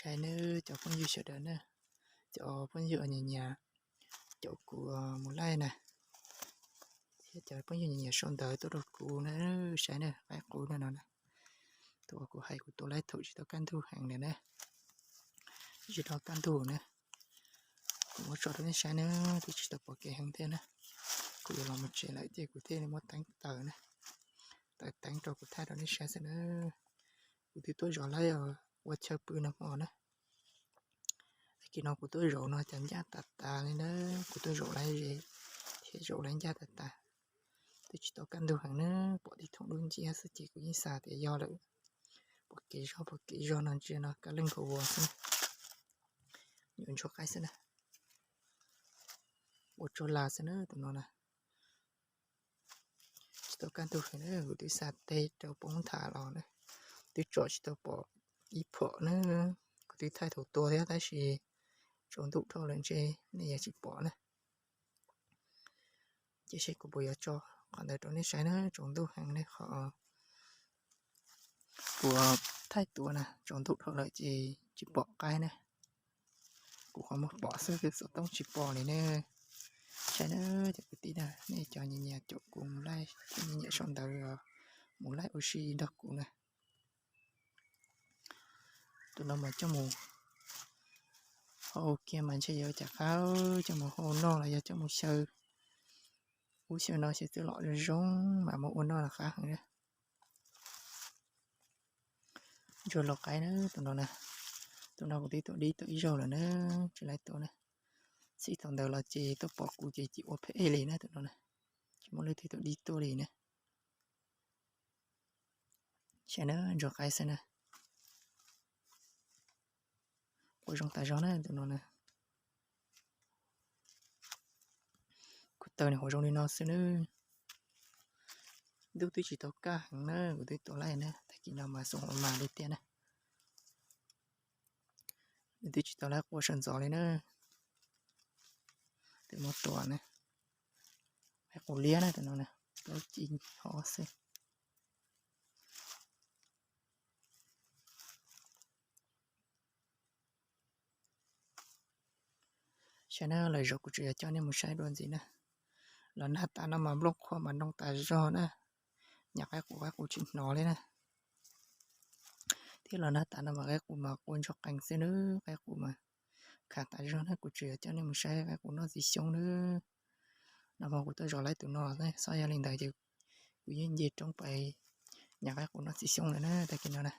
Saib nawb cov phooj ywg sawv daws na, cov phooj ywg uas nyiam nyiam caum kuv mus laij na, thiab cov phooj ywg nyiam nyiam sau ntawv tuaj rau kuv na, saib na, qaib qus no no na. Tus uas kuv hais kuv tua laij thaum tsis tau kaj ntug heev na na, tsis tau kaj ntug na. Kuv muab tso rau nej saib na, twb tsis tau pom kev heev thiab na. Kuv yuav los mus tsev lawm ces kuv thiaj li muab teeb taws na, taws teeb rau kuv thaij rau nej saib xwb na. Kuv twb tuaj zov laij ua chaw pw nag hmo na. Tag kis no kuv tuaj zaum no cas ncaj tas tas li na, kuv tuaj zaum laij ze thiab zaum laij ncaj tas tas. Twb tsis tau kaj ntug heev na, pom tib thooj dub nciab xwb ces kuv yeej xav tias yog lawm. Pom kev zog pom kev zog no ntsia no kaj leej nkaus vos xwb, nyuam ntsuag qaib xwb na. Ua tsuag las xwb na tus no na. Tsis tau kaj ntug heev na, kuv twb xa teg rau poob nthav los na, twb tsom tsis tau pom ib phom na. Kuv twb thaij thaum tua thiab tab sis tsaus ntuj dhau lawm ntshe nej yuav tsis pom na. Ces seb kuv puas yuav tso qhov ntawd rau nej saib na, tsaus ntuj heev ne, qhov kuv thaij tua na tsaus ntuj dhau lawm ces tsis pom qaib na. Kuv qhov muag pom xwb, xov tooj tsis pom li ne. Saib na cov kwv tij na, nej cov nyiam nyiam caum kuv mus laij thiab nyiam nyiam sau ntawv mus laij ua si nrog kuv na. Tus no mas coj mus hau kiag mas ntshe yuav cas qab, coj mus hau noj los yog coj mus xyaw ub xyaw no xyaw txwj lom zoo zoo mas muab ua noj los qab heev na. Ntsuag laus qaib na tus no na. Tus no kuv twb tuaj dib tuaj ib zaug lawm na, tsis laib tua na. Txij thaum ntawd los ces tuaj pom kuv ces tsis ua phem li na tus no na, tsis muaj leej twg tuaj dib tuaj li na. Saib na, ntsuag qaib xwb na. Quaj zoo tas zog na tus no na. Kuv taws nws hauv zoo li no xwb na. Ntuj twb tsis tau kaj heev na, kuv twb tua laij na, tag kis no mas xoom mas li tiag na. Nws twb tsis tau laib quaj sawv ntxov li na. Twb muab tua na. Qaib qus liab na tus no na, plaub ci hov xwb. Saib na, lwm zaus kuv tseem yuav coj nej mus saib dua ntxiv na. Los nag tas no mas nplooj qhuav mas noo tas zog na. Nyam qaib qus, qaib qus tsis hnov li na. Thiab los nag tas no mas qaib qus mas qua ntsuag qees xwb na, qaib qus mas khav tas zog na, kuv tseem yuav coj nej mus saib qaib qus noj txiv xyoob na. Nag hmo kuv tuaj zov laib tus no, xob yog li ntawd ces kuv yeej nce roob pais nyam qaib qus noj txiv xyoob lawm na, tag kis no na.